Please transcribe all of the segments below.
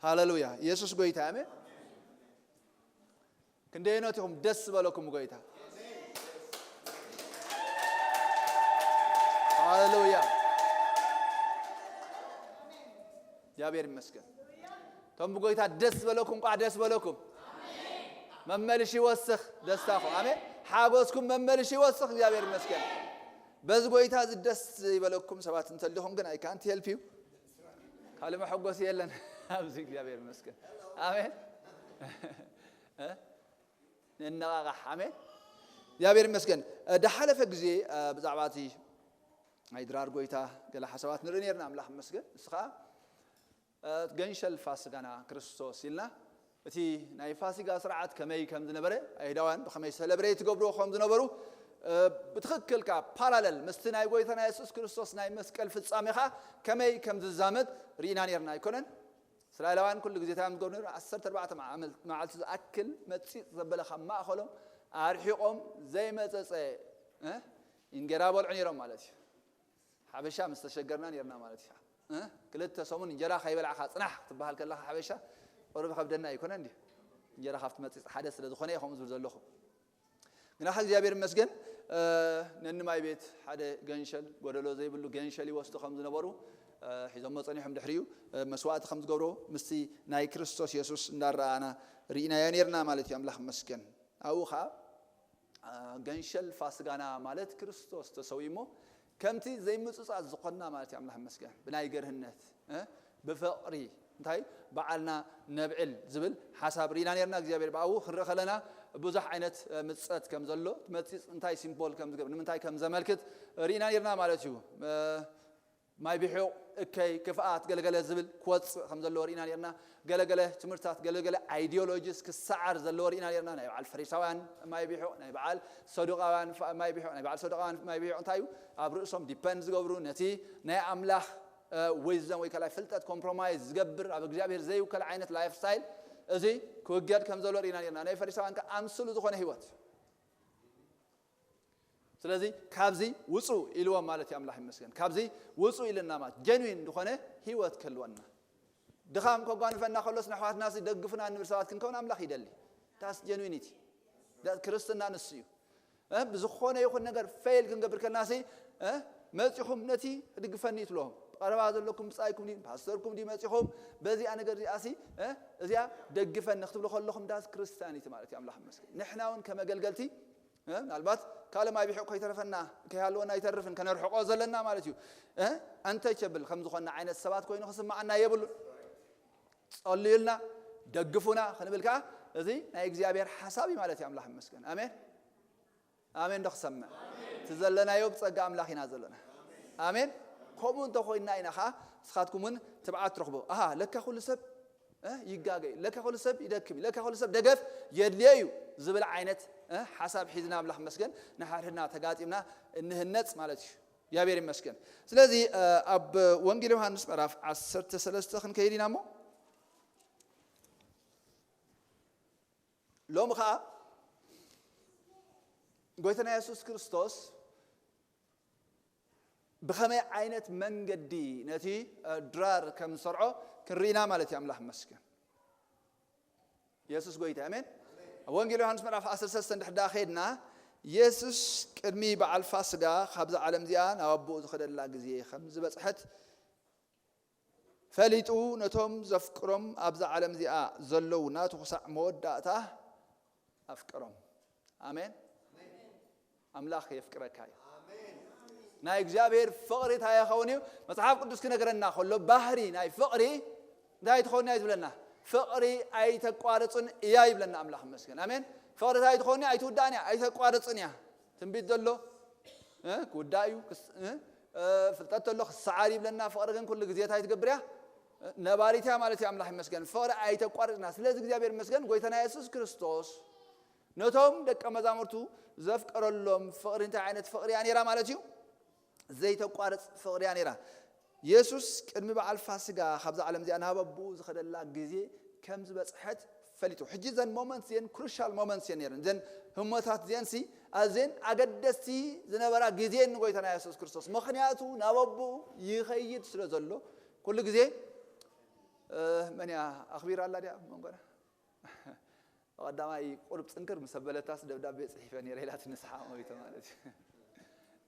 ሃሌሉያ። ኢየሱስ ጎይታ፣ ኣሜን። ክንደየኖት ኢኹም ደስ ዝበለኩም ጎይታ? ሃሌሉያ። እግዚኣብሔር ይመስገን። እቶም ብጎይታ ደስ ዝበለኩም፣ እንኳዕ ደስ በለኩም። መመልሽ ይወስኽ ደስታኹም። ኣሜን። ሓጎስኩም መመልሽ ይወስኽ። እግዚኣብሔር ይመስገን። በዚ ጎይታ እዚ ደስ ይበለኩም ሰባት እንተልኹም ግን፣ I can't help you። ካልእ መሐጎሲ የለን። ኣብዚ እግዚኣብሔር ይመስገን። ኣሜን። እ? ንነቓቓሕ። ኣሜን። እግዚኣብሔር ይመስገን። እ፣ ድሓለፈ ግዜ፣ እ፣ ብዛዕባ እቲ ናይ ድራር ጎይታ ገለ ሓሳባት ንርኢ ነርና። ኣምላኽ ይመስገን። ንሱ ኸዓ፣ እ፣ ገንሸል ፋስጋና ክርስቶስ ኢልና፣ እቲ ናይ ፋሲጋ ስርዓት ከመይ ከም ዝነበረ፣ ኣይሁዳውያን ብኸመይ ሰለብሬት ይገብርዎ ከም ዝነበሩ፣ እ፣ ብትኽክል ከኣ ፓራለል ምስቲ ናይ ጎይታና የሱስ ክርስቶስ ናይ መስቀል ፍጻሜ ኸኣ ከመይ ከም ዝዛመድ ርኢና ነርና ኣይኮነን? እስራኤላውያን ኩሉ ግዜ እንታይ እዮም ዝገብሩ ነይሮም? ዓሰርተ ኣርባዕተ መዓመል-፣ መዓልቲ ዝኣክል መጺጽ ዘበለ ካብ ማእኸሎም ኣርሒቖም ዘይመጸጸ፣ እ፣ እንጌራ በልዑ ነይሮም ማለት እዩ። ሓበሻ ምስ ተሸገርና ነርና ማለት እዩ። እ፣ ክልተ ሰሙን እንጀራ ከይበላዕካ ጽናሕ ክትበሃል ከለኻ ሓበሻ ቁሩብ ከብደና ኣይኮነ እንዲ? እንጀራ ካብቲ መጺጽ ሓደ ስለ ዝኾነ እየ ከምኡ ዝብል ዘለኹ። ግናኸ እግዚኣብሔር ይመስገን፣ እ፣ ነንማይ ቤት ሓደ ገንሸል፣ ጎደሎ ዘይብሉ ገንሸል ይወስዱ ከም ዝነበሩ፣ እ፣ ሒዞሞ ጸኒሖም ድሕሪኡ፣ እ፣ መስዋእቲ ከም ዝገብሩ ምስቲ ናይ ክርስቶስ የሱስ እንዳረኣና ርኢናዮ ነርና ማለት እዩ። ኣምላኽ ይመስገን። ኣብኡ ኸኣ፣ እ፣ ገንሸል ፋስጋና ማለት ክርስቶስ ተሰዊኡ እሞ ከምቲ ዘይምጹጻጽ ዝኾንና ማለት እዩ። ኣምላኽ ይመስገን። ብናይ ገርህነት፣ እ፣ ብፍቕሪ እንታይ በዓልና ነብዕል ዝብል ሓሳብ ርኢና ነርና። እግዚኣብሔር ብኣኡ ክንርኢ ከለና ብዙሕ ዓይነት፣ እ፣ ምጸት ከም ዘሎ፣ መጺጽ እንታይ ሲምቦል ከም ዝገብር፣ ንምንታይ ከም ዘመልክት ርኢና ነርና ማለት እዩ። እ፣ ማይ ብሒቕ፣ እከይ፣ ክፍኣት፣ ገለገለ ዝብል ክወጽእ ከም ዘለዎ ርኢና ነርና። ገለገለ ትምህርትታት፣ ገለገለ ኣይዲዮሎጂስ ክሰዓር ዘለዎ ርኢና ነርና። ናይ በዓል ፈሪሳውያን ማይ ብሒቕ፣ ናይ በዓል ሰዱቃውያን ፋ-፣ ማይ ብሒቕ፣ ናይ በዓል ሰዱቃውያን ማይ ብሒቕ እንታይ እዩ? ኣብ ርእሶም ዲፐንድ ዝገብሩ፣ ነቲ ናይ ኣምላኽ፣ እ፣ ዊዝደም ወይ ከላይ ፍልጠት ኮምፕሮማይዝ ዝገብር፣ ኣብ እግዚኣብሔር ዘይውከል ዓይነት ላይፍ ስታይል፣ እዚ ክውገድ ከም ዘሎ ርኢና ነርና። ናይ ፈሪሳውያን ከኣ ኣምስሉ ዝኾነ ህይወት። ስለዚ ካብዚ ውጹ ኢልዎም ማለት እዩ። ኣምላኽ ይመስገን። ካብዚ ውጹ ኢልና ማለት ጀንዊን ዝኾነ ህይወት ክህልወና። ድኻም ከጓንፈና ከሎስ ንኣሕዋትና ሲ ደግፉና እንብል ሰባት ክንከውን ኣምላኽ ይደሊ። ዳስ ጀንዊኒቲ። ዳስ ክርስትና ንሱ እዩ። እ፣ ብዝኾነ ይኹን ነገር ፌል ክንገብር ከለና ሲ፣ እ፣ መጺኹም ነቲ ድግፈኒ ትብሎም። ቀረባ ዘለኩም ብጻይኩም ድዩ፣ ፓስተርኩም ድዩ መጺኹም፣ በዚኣ ነገር እዚኣ ሲ፣ እ፣ እዚኣ ደግፈኒ ክትብሉ ከለኹም ዳስ ክርስቲያኒቲ ማለት እዩ። ኣምላኽ ይመስገን። ንሕና እውን ከመገልገልቲ፣ እ፣ ምናልባት ካልእ ማይ ብሒቕ ከይተረፈና፣ ከይሃለወና ኣይተርፍን፣ ከነርሕቆ ዘለና ማለት እዩ። እ፣ ኣንተቸብል ከም ዝኾንና ዓይነት ሰባት ኮይኑ ክስምዓና የብሉን። ጸልዩልና፣ ደግፉና ክንብል ከኣ እዚ ናይ እግዚኣብሔር ሓሳብ እዩ ማለት እዩ። ኣምላኽ ይመስገን። ኣሜን። ኣሜን ዶ ክሰምዕ? እቲ ዘለናዮ ብጸጋ ኣምላኽ ኢና ዘለና። ኣሜን። ከምኡ እንተኾይንና ኢና ኸዓ ንስኻትኩም እውን ትብዓት ትረኽቡ። ኣሃ፣ ለካ ኩሉ ሰብ፣ እ፣ ይጋገ እዩ። ለካ ኩሉ ሰብ ይደክም እዩ። ለካ ኩሉ ሰብ ደገፍ የድልዮ እዩ ዝብል ዓይነት፣ እ፣ ሓሳብ ሒዝና ኣምላኽ ይመስገን ንሓድሕድና ተጋጢምና እንህነጽ ማለት እዩ። እግዚኣብሔር ይመስገን። ስለዚ፣ እ፣ ኣብ ወንጌል ዮሃንስ ምዕራፍ ዓሰርተ ሰለስተ ክንከይድ ኢና እሞ ሎሚ ኸዓ ጎይታና የሱስ ክርስቶስ ብኸመይ ዓይነት መንገዲ ነቲ፣ እ፣ ድራር ከም ዝሰርዖ ክንርኢና ማለት እዩ። ኣምላኽ ይመስገን። የሱስ ጎይታ፣ ኣሜን። ኣብ ወንጌል ዮሃንስ ምዕራፍ ዓሰርተ ሰለስተ እንድሕር ደኣ ኸድና፣ የሱስ ቅድሚ በዓል ፋስጋ ካብዛ ዓለም እዚኣ ናብ ኣቦኡ ዝኸደላ ግዜ ከም ዝበጽሐት ፈሊጡ፣ ነቶም ዘፍቅሮም ኣብዛ ዓለም እዚኣ ዘለዉ ናቱ ክሳዕ መወዳእታ ኣፍቅሮም። ኣሜን። ኣምላኽ የፍቅረካ እዩ። ናይ እግዚኣብሔር ፍቕሪ እንታይ ይኸውን እዩ? መጽሓፍ ቅዱስ ክነገረና ከሎ ባህሪ ናይ ፍቕሪ እንታይ ትኸውን እያ ትብለና? ፍቕሪ ኣይተቋርጽን እያ ይብለና ኣምላኽ ይመስገን። ኣሜን። ፍቕሪ እንታይ ትኸውን እያ? ኣይትውዳእን እያ፣ ኣይተቋርጽን እያ። ትንቢት ዘሎ፣ እ፣ ክውዳእ እዩ፣ ክስ-፣ እ፣ እ፣ ፍልጠት ዘሎ ክሰዓር ይብለና። ፍቕሪ ግን ኩሉ ግዜ እንታይ ትገብር እያ? ነባሪት እያ ማለት እዩ። ኣምላኽ ይመስገን። ፍቕሪ ኣይተቋርጽና። ስለዚ እግዚኣብሔር ይመስገን፣ ጎይታና የሱስ ክርስቶስ ነቶም ደቀ መዛሙርቱ ዘፍቀረሎም ፍቕሪ እንታይ ዓይነት ፍቕሪ እያ ነይራ ማለት እዩ? ዘይተቋርጽ ፍቕሪ እያ ነይራ። የሱስ ቅድሚ በዓል ፋሲጋ ካብዛ ዓለም እዚኣ ናብ ኣቦኡ ዝኸደላ ግዜ ከም ዝበጽሐት ፈሊጡ። ሕጂ እዘን ሞመንትስ እየን፣ ክሩሻል ሞመንትስ እየን ነይረን። እዘን ህሞታት እዚአንሲ ኣዝየን ኣገደስቲ ዝነበራ ግዜ ንጎይታና የሱስ ክርስቶስ። ምኽንያቱ ናብ ኣቦኡ ይኸይድ ስለ ዘሎ፣ ኩሉ ግዜ፣ እ፣ መን እያ ኣኽቢራ ኣላ ድያ ኣብ መንጎና? ቀዳማይ ቁሩብ ጽንክር ምስ ኣበለታስ ደብዳቤ ጽሒፈ ነይረ ኢላ ትንስሓ ሞይተ ማለት እዩ።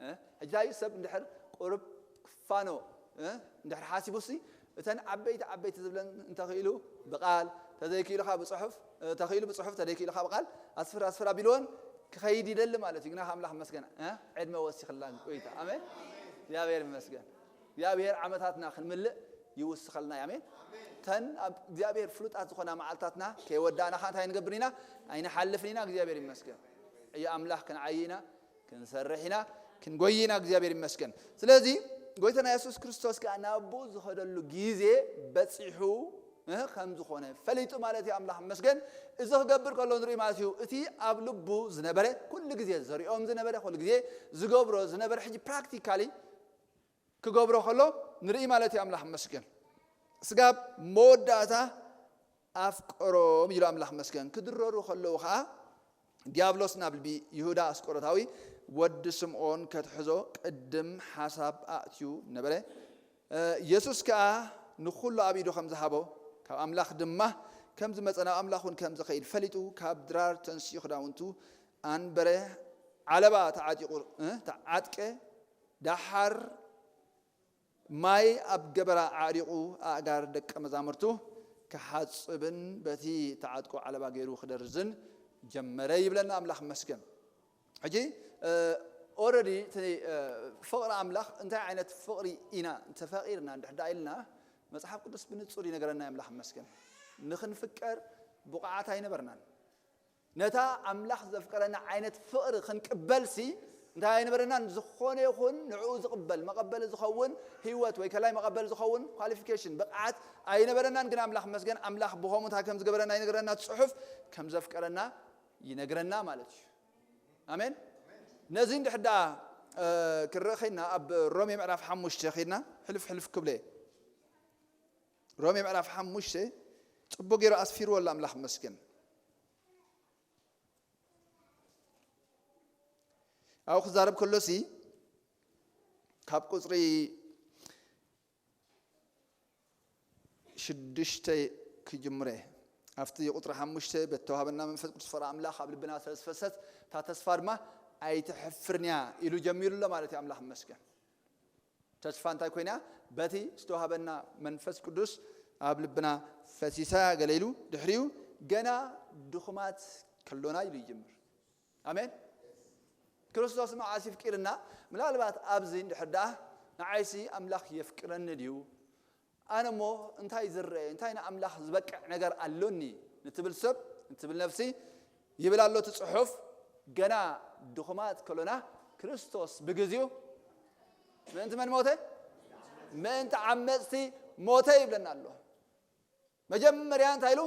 እ? ሕጂ እንታይ እዩ ሰብ እንድሕር ቁሩብ ክፋኖ፣ እ? እንድሕር ሓሲቡሲ እተን ዓበይቲ ዓበይቲ ዝብለን እንተኽኢሉ ብቃል፣ ተዘይክኢሉ ኸዓ ብጽሑፍ፣ እ፣ ተኽኢሉ ብጽሑፍ፣ ተዘይክኢሉ ኸዓ ብቃል፣ ኣስፍር ኣስፍር ኣቢልወን ክኸይድ ይደሊ ማለት እዩ። ግና ኣምላኽ ይመስገን፣ እ? ዕድመ ወሲኽልና ጎይታ። ኣሜን። እግዚኣብሔር ይመስገን። እግዚኣብሔር ዓመታትና ክንምልእ ይውስኸልና እዩ። ኣሜን። ተን ኣብ እግዚኣብሔር ፍሉጣት ዝኾና መዓልታትና ከይወዳእና ኸዓ እንታይ ንገብር ኢና? ኣይንሓልፍን ኢና። እግዚኣብሔር ይመስገን። ዕዮ ኣምላኽ ክንዓይ ኢና፣ ክንሰርሕ ኢና፣ ክንጎይ ኢና። እግዚኣብሔር ይመስገን። ስለዚ ጎይታና የሱስ ክርስቶስ ከኣ ናብ ኣቦኡ ዝኸደሉ ግዜ በጺሑ፣ እ፣ ከም ዝኾነ ፈሊጡ ማለት እዩ። ኣምላኽ ይመስገን። እዚ ክገብር ከሎ ንርኢ ማለት እዩ። እቲ ኣብ ልቡ ዝነበረ፣ ኩሉ ግዜ ዘሪኦም ዝነበረ፣ ኩሉ ግዜ ዝገብሮ ዝነበረ፣ ሕጂ ፕራክቲካሊ ክገብሮ ከሎ ንርኢ ማለት እዩ። ኣምላኽ ይመስገን። ስጋብ መወዳእታ ኣፍቀሮም ኢሉ ኣምላኽ ይመስገን። ክድረሩ ከለዉ ኸዓ ዲያብሎስ ናብ ልቢ ይሁዳ ኣስቆሮታዊ ወዲ ስምዖን ከትሕዞ ቅድም ሓሳብ ኣእትዩ ነበረ። እ፣ የሱስ ከኣ ንኹሉ ኣብ ኢዱ ከም ዝሃቦ፣ ካብ ኣምላኽ ድማ ከም ዝመጸ፣ ናብ ኣምላኽ እውን ከም ዝኸይድ ፈሊጡ፣ ካብ ድራር ተንሲኡ ክዳውንቱ ኣንበረ፣ ዓለባ ተዓጢቑ፣ እ፣ ተዓጥቀ፣ ደሓር ማይ ኣብ ገበራ ኣዕሪቑ ኣእጋር ደቀ መዛሙርቱ ክሓጽብን በቲ ተዓጥቆ ዓለባ ገይሩ ክደርዝን ጀመረ ይብለና። ኣምላኽ ይመስገን። ሕጂ፣ እ፣ ኦረዲ እቲ፣ እ፣ ፍቕሪ ኣምላኽ እንታይ ዓይነት ፍቕሪ ኢና እንተፈቒርና እንድሕር ደኣ ኢልና መጽሓፍ ቅዱስ ብንጹር ይነግረና እዩ። ኣምላኽ ይመስገን። ንኽንፍቀር ብቑዓት ኣይነበርናን። ነታ ኣምላኽ ዘፍቀረና ዓይነት ፍቕሪ ክንቅበልሲ እንታይ ኣይነበረናን። ዝኾነ ይኹን ንዕኡ ዝቕበል መቐበሊ ዝኸውን ህይወት ወይ ከላይ መቐበሊ ዝኸውን ኳሊፊኬሽን ብቕዓት ኣይነበረናን። ግን ኣምላኽ መስገን ኣምላኽ ብኸምኡ እንታይ ከም ዝገበረና ይነግረና። እቲ ጽሑፍ ከም ዘፍቀረና ይነግረና ማለት እዩ። ኣሜን። ነዚ እንድሕር ደኣ፣ እ፣ ክንርኢ ኸይድና ኣብ ሮሜ ምዕራፍ ሓሙሽተ ኸይድና ሕልፍ ሕልፍ ክብለ ሮሜ ምዕራፍ ሓሙሽተ ጽቡቕ ገይሩ ኣስፊርዎ ኣሎ ኣምላኽ መስገን። ኣብኡ ክዛረብ ከሎሲ ካብ ቁፅሪ ሽዱሽተ ክጅምረ ኣብቲ ቁፅሪ ሓሙሽተ በተዋህበና መንፈስ ቅዱስ ፍቕሪ ኣምላኽ ኣብ ልብና ስለ ዝፈሰት እታ ተስፋ ድማ ኣይትሕፍርንያ ኢሉ ጀሚሩ ኣሎ ማለት እዩ። ኣምላኽ መስገን። ተስፋ እንታይ ኮይና? በቲ ዝተዋህበና መንፈስ ቅዱስ ኣብ ልብና ፈሲሳ ገለ ኢሉ ድሕሪኡ ገና ድኹማት ከሎና ኢሉ ይጅምር። ኣሜን። ክርስቶስ መዓስ ይፍቂርና? ምናልባት ኣብዚ እንድሕር ደኣ ንዓይሲ ኣምላኽ የፍቅረኒ ድዩ? ኣነ እሞ እንታይ ዝረአ፣ እንታይ ንኣምላኽ ዝበቅዕ ነገር ኣሎኒ ንትብል ሰብ፣ ንትብል ነፍሲ ይብል ኣሎ እቲ ጽሑፍ። ገና ድኹማት ከሎና ክርስቶስ ብግዚኡ ምእንቲ መን ሞተ? ምእንቲ ዓመፅቲ ሞተ ይብለና ኣሎ። መጀመርያ እንታይ ኢሉ?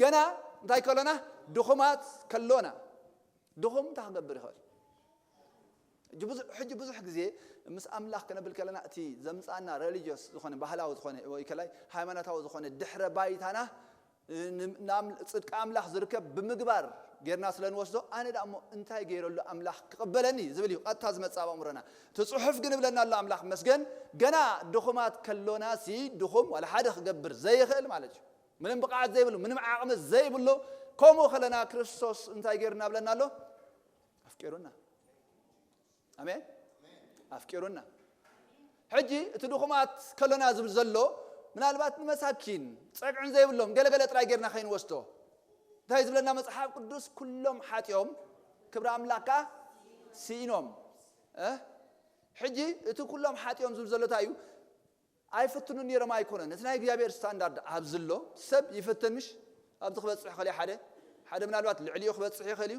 ገና እንታይ ከሎና? ድኹማት ከሎና። ድኹም እንታይ ክገብር ይኽእል? ሕጂ ብዙ- ሕጂ ብዙሕ ግዜ ምስ ኣምላኽ ክነብል ከለና እቲ ዘምፃና ሬሊጅስ ዝኾነ ባህላዊ ዝኾነ ወይ ከላይ ሃይማኖታዊ ዝኾነ ድሕረ ባይታና ን- ናብ ጽድቂ ኣምላኽ ዝርከብ ብምግባር ጌርና ስለ ንወስዶ ኣነ ደኣ እሞ እንታይ ገይረሉ ኣምላኽ ክቕበለኒ ዝብል እዩ ቀጥታ ዝመጽእ ኣብ ኣእምሮና። እቲ ጽሑፍ ግን ይብለና ኣሎ ኣምላኽ መስገን ገና ድኹማት ከሎና ሲ ድኹም ዋላ ሓደ ክገብር ዘይኽእል ማለት እዩ። ምንም ብቕዓት ዘይብሉ ምንም ዓቕሚ ዘይብሉ ከምኡ ከለና ክርስቶስ እንታይ ገይርና ብለና ኣሎ? ኣፍቂሩና። ኣሜን። ኣፍቂሩና። ሕጂ እቲ ድኹማት ከሎና ዝብል ዘሎ ምናልባት ንመሳኪን ጸግዕን ዘይብሎም ገለገለ ጥራይ ጌርና ከይንወስዶ እንታይ ዝብለና መጽሓፍ ቅዱስ? ኩሎም ሓጢኦም ክብሪ ኣምላኽ ከኣ ስኢኖም። እ? ሕጂ እቲ ኩሎም ሓጢኦም ዝብል ዘሎ እንታይ እዩ? ኣይፍትኑን ነይሮም ኣይኮነን። እቲ ናይ እግዚኣብሔር ስታንዳርድ ኣብዚ ኣሎ ሰብ ይፍትን ምሽ ኣብዚ ክበፅሕ ይኽእል እዩ። ሓደ ሓደ ምናልባት ልዕሊኡ ክበፅሕ ይኽእል እዩ።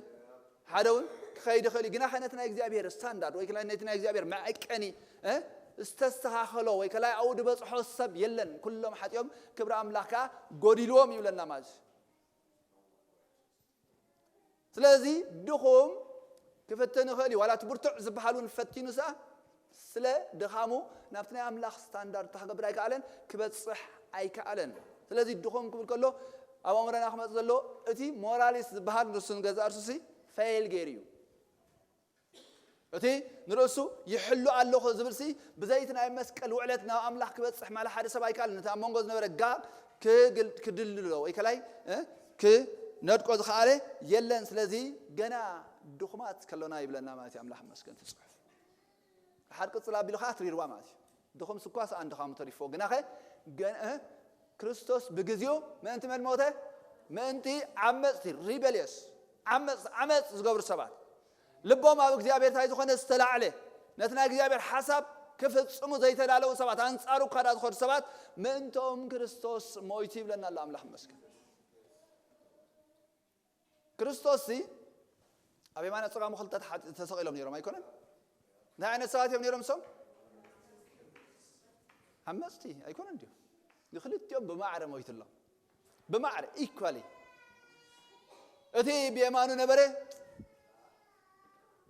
ሓደ እውን ክኸይድ ይኽእል እዩ። ግና ከ ነቲ ናይ እግዚኣብሔር ስታንዳርድ ወይ ከላይ ነቲ ናይ እግዚኣብሔር መዐቀኒ እ ዝተስተኻኸሎ ወይ ከላይ ኣብኡ ዝበፅሖ ሰብ የለን። ኩሎም ሓጢኦም ክብሪ ኣምላኽ ከዓ ጎዲልዎም ይብለና ማለት እዩ። ስለዚ ድኹም ክፍትን ይኽእል እዩ። ዋላ እቲ ብርቱዕ ዝበሃል እውን ፈቲኑ ሰኣ ስለ ድኻሙ ናብቲ ናይ ኣምላኽ ስታንዳርድ እንታይ ክገብር ኣይከኣለን፣ ክበጽሕ ኣይከኣለን። ስለዚ ድኹም ክብል ከሎ ኣብ ኣእምሮና ክመጽእ ዘሎ እቲ ሞራሊስት ዝበሃል ንሱ ንገዛእ ርእሱሲ ፈይል ገይሩ እዩ። እቲ ንርእሱ ይሕሉ ኣለኹ ዝብልሲ ብዘይቲ ናይ መስቀል ውዕለት ናብ ኣምላኽ ክበጽሕ ማለ ሓደ ሰብ ኣይከኣልን። እቲ ኣብ መንጎ ዝነበረ ጋብ ክግል- ክድልድሎ ወይ ከላይ እ? ክነድቆ ዝኸኣለ የለን። ስለዚ ገና ድኹማት ከሎና ይብለና ማለት እዩ ኣምላኽ መስገን እቲ ጽሑፍ። ሓድ ቅጽል ኣቢሉ ከዓ ትሪርዋ ማለት እዩ። ድኹም ስኳ ሰኣን ድኻሙ ተሪፎ ግናኸ ገን- እ? ክርስቶስ ብግዜኡ ምእንቲ መን ሞተ? ምእንቲ ዓመፅቲ፣ ሪበልየስ፣ ዓመፅ ዓመፅ ዝገብሩ ሰባት፣ ልቦም ኣብ እግዚኣብሔር እንታይ ዝኾነ ዝተላዕለ፣ ነቲ ናይ እግዚኣብሔር ሓሳብ ክፍጽሙ ዘይተዳለዉ ሰባት፣ ኣንጻሩ እኳ ዳ ዝኾኑ ሰባት ምእንቶም ክርስቶስ ሞይቱ ይብለና ኣሎ። ኣምላኽ ይመስገን። ክርስቶስ ሲ ኣብ የማነ ጸጋሙ ክልተ ተሓ- ተሰቒሎም ነይሮም ኣይኮነን? እንታይ ዓይነት ሰባት እዮም ነይሮም እሶም? ዓመፅቲ ኣይኮነን ድዮም? ንክልቲኦም ብማዕረ ሞይትሎም። ብማዕረ ኢኳሊ። እቲ ብየማኑ ነበረ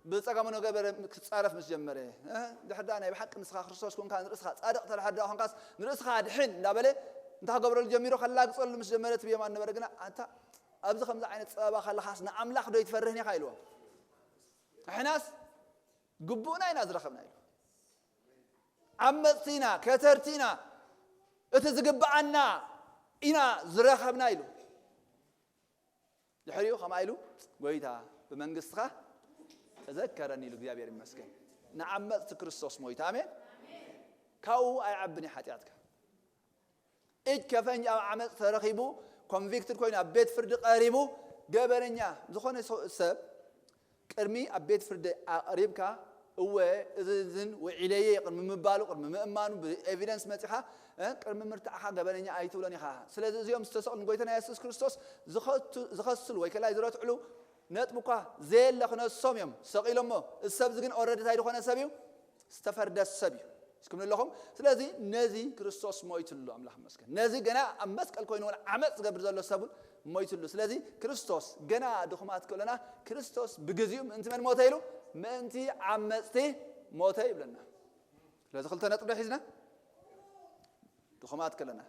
ብጸጋሙ ነበረ ክጻረፍ ምስ ጀመረ፣ እ፣ ድሕር ደኣ ናይ ብሓቂ ንስኻ ክርስቶስ ኮንካ ንርእስኻ ጻድቕ ተድሓር ደኣ ኮንካስ ንርእስኻ ድሕን እንዳበለ እንታይ ክገብረሉ ጀሚሩ? ከላግጸሉ ምስ ጀመረ እቲ ብየማኑ ነበረ ግና ኣንታ ኣብዚ ከምዚ ዓይነት ጸበባ ከለኻስ ንኣምላኽ ዶ ይትፈርህን ኢኻ ኢልዎ። ንሕናስ ግቡእና ኢና ዝረኸብና ኢሉ። ዓመፅቲ ኢና፣ ከተርቲ ኢና፣ እቲ ዝግብኣና ኢና ዝረኸብና ኢሉ። ድሕሪኡ ከምኣ ኢሉ ጎይታ ብመንግስትኻ ተዘከረኒ ኢሉ እግዚኣብሔር ይመስገን። ንዓመፅቲ ክርስቶስ ሞይቱ። ኣሜን። ካብኡ ኣይዓብን እዩ ሓጢኣትካ። እጅ ከፈንጅ ኣብ ዓመፅ ተረኺቡ ኮንቪክትድ ኮይኑ ኣብ ቤት ፍርዲ ቀሪቡ ገበነኛ ዝኾነ ሰው- ሰብ ቅድሚ ኣብ ቤት ፍርዲ ኣቕሪብካ እወ እዝን ውዒለየ ቅድሚ ምባሉ ቅድሚ ምእማኑ ብኤቪደንስ መፂኻ እ፣ ቅድሚ ምርታዕኻ ገበነኛ ኣይትብሎን ኢኻ። ስለዚ እዚኦም ዝተሰቕሉ ንጎይታና የሱስ ክርስቶስ ዝኸቱ- ዝኸስሉ ወይ ከላይ ዝረትዕሉ ነጥቢ እኳ ዘየለ ክነሶም እዮም ሰቒሎሞ። እዚ ሰብዚ ግን ኦረዲ እንታይ ዝኾነ ሰብ እዩ? ዝተፈርደ ሰብ እዩ። እስኩም ኣለኹም። ስለዚ ነዚ ክርስቶስ ሞይትሉ ኣምላኽ መስገን። ነዚ ገና ኣብ መስቀል ኮይኑ እውን ዓመፅ ዝገብር ዘሎ ሰብ እውን ሞይትሉ። ስለዚ ክርስቶስ ገና ድኹማት ከለና ክርስቶስ ብግዚኡ ምእንቲ መን ሞተ ኢሉ? ምእንቲ ዓመፅቲ ሞተ ይብለና። ስለዚ ክልተ ነጥቢ ዶ ሒዝና? ድኹማት ከለና